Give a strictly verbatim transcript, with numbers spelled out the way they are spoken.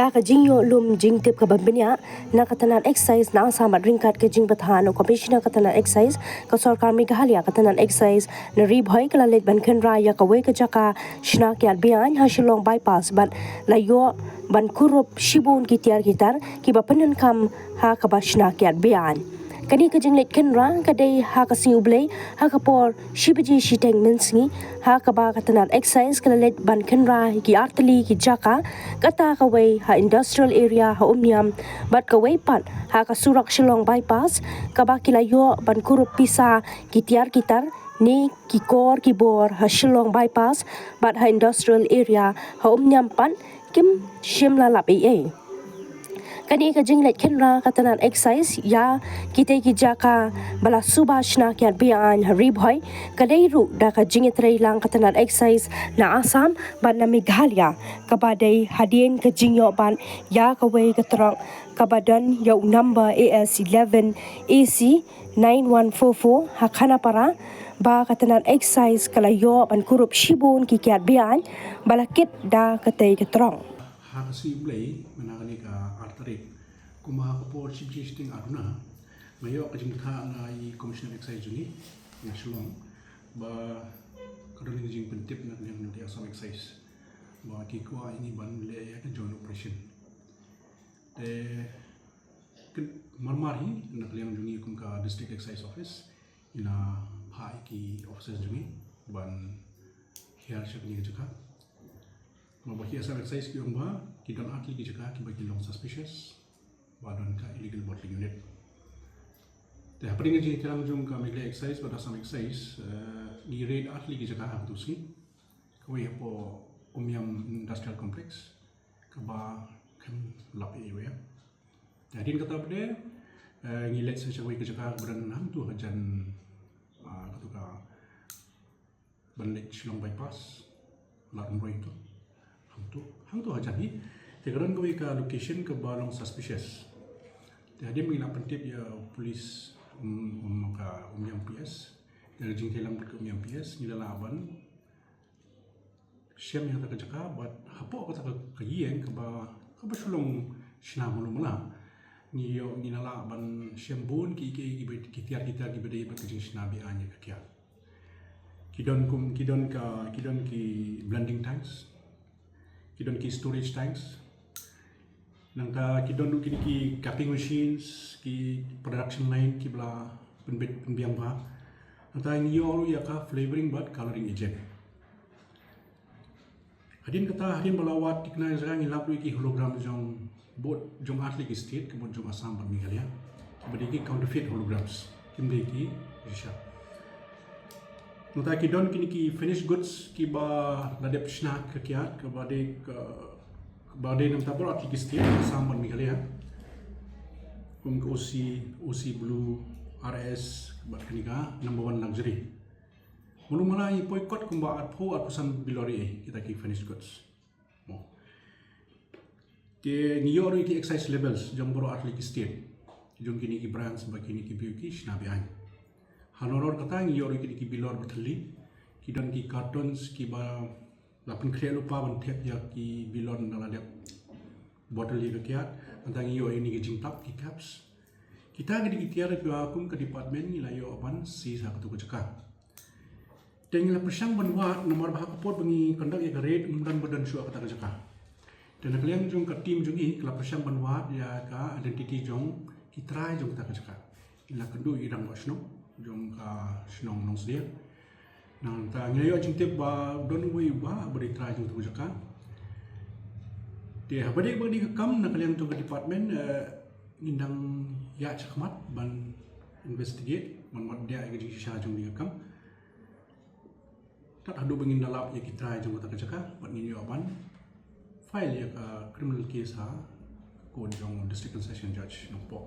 Ka jingïoh lum jingtip kaba bniah na ka tnat excise na Assam bad ryngkat ka jingbatai na u Commissioner ka tnat excise ka sorkar Meghalaya, ka tnat excise na Ri Bhoi ka la leit ban kynrah ïa kawei ka jaka shna kiad beaiñ ha Shillong Bypass bad la ïoh ban kurup shibun ki tiar ki tar kiba pyndonkam ha kaba shna kiad beaiñ. Kane ka jingleit kynrah ka dei ha ka sngi U Blei ha ka por shi baje shiteng mynsngi, ha kaba ka tnat excise ka la leit ban kynrah ïa ki artylli ki jaka, kata kawei ha industrial area ha Umïam bad kawei pat ha ka surak Shillong Bypass, kaba ki la ïoh ban kurup pisa ki tiar ki tar ne ki kor ki bor ha Shillong Bypass bad ha industrial area ha Umïam pat kim shym la lap ei ei. Kane ka jingleit kynrah ka tnat excise ïa kitei ki jaka ba la suba shna kiad beaiñ ha Ri Bhoi ka dei ruh da ka jingïatreilang ka tnat excise na Assam bad na Meghalaya, kaba dei hadien ka jingïoh ban ïa kawei ka trok kaba don ïa u number A S eleven A C nine one four four ha Khanapara, ba ka tnat excise ka la ïoh ban kurup shibun ki kiad beaiñ ba la kit da katei ka trok. Ha ka sngi U Blei, mynta kane ka ar tarik, kumba ha ka por shi baje shiteng ar duna, nga ïoh ka jingbatai na i Commissioner Excise jong ngi na Shillong, ba ka don ka jingpyntip na ka liang jong ka Assam Excise ba ki kwah ïa ngi ban leh ïa ka joint operation. Te kyn-, marmar hi na ka liang jong ngi kum ka District Excise Office, ngi la phah ïa ki officers jong ngi ban hiar sha kane ka jaka. Namar ba ki Assam Excise ki ong ba ki don artylli ki jaka kiba ki long suspicious ba don ka illegal bottling unit. Te hapdeng ka jingïatreilang jong ka Meghalaya Excise bad Assam Excise, eh, ngi raid artylli ki jaka ha kato ka sngi. Kawei hapoh Umïam Industrial Complex, kaba khlem lap ei ei ruh. Te hadien kata pat de, eh, ngi leit sha kawei ka jaka kaba don hangto hajan, ah, kato ka ban leit Shillong Bypass, Lad Umroi to. Hangto, hangto hajan hi. Te ka don kawei ka location kaba long suspicious. Te hadien ba ngi la pyntip ïa u police, um, um, ka Umïam P S, te ka jingïatreilang bad ka Umïam P S, ngi la lah ban shem ïa kata ka jaka, bad hapoh kata ka, ka ïing kaba, kaba shu long shna malu mala, ngi ïoh, ngi la lah ban shem bun ki, ki, ki, ki tiar, ki tiar kiba dei bad ka jingshna beaiñ ïa ka kiad. Ki don kum, ki don ka, ki don ki blending tanks, ki don ki storage tanks, nangta ki don ruh kine ki capping machines, ki production line kiba la pynbeit pynbiang bha. Nangta ngi ïoh ruh ïa ka flavoring bad colouring agent. Hadien kata, hadien ba la wad thikna ïa ka jaka, ngi lap ruh ïa ki hologram jong bad jong artylli ki state, ka bad jong Assam bad Meghalaya, kiba dei ki counterfeit holograms, kim dei ki shisha. Nangta ki don kine ki finished goods kiba la dep shna ka kiad, kaba dei ka, kaba dei nangta baroh artylli ki state, Assam bad Meghalaya, kum ka O C, O C Blue, R S, bad kane ka number one luxury. Malu mala ngi poi kot kumba arphew, arphew san billion ruh ïa kita ki finished goods. Mo. Te ngi ïoh ruh ïa ki excise labels jong baroh artylli ki state, jong kine ki brands bad kine ki briew ki shna beaiñ. Halor kata ngi ïoh ruh ïa kine ki bilor ba thylli, ki don ki cartons kiba la pynkhreh lypa ban thep ïa ki bilor ba la dep bottle ïa ka kiad. Nangta ngi ïoh ïa kine ki jingtap, ki caps. Kita ki dei ki tiar kiba kum ka department ngi la ïoh ban seize ha kato ka jaka. Te ngi la pyrshang ban wad namar ba ha ka por ba ngi conduct ïa ka raid ym don ba don shuh ha kata ka jaka. Te na ka liang jong ka team jong ngi ka la pyrshang ban wad ïa ka identity jong ki trai jong kata ka jaka. Ngi la kynduh ïa i rangbah shnong jong ka shnong Nongsdia. Nangta ngi la ïoh jingtip ba don uwei u bah ba dei trai jong kata ka jaka. Te haba dei ba dei ka kam na ka liang jong ka department, eh, ngin dang ïaid shakhmat ban investigate, ban wad bniah ïa ka jingshisha jong kane ka kam. Tad haduh ba ngin da lap ïa ki trai jong kata ka jaka bad ngin ïoh ban file ïa ka criminal case ha court jong District and Session Judge Nongpoh.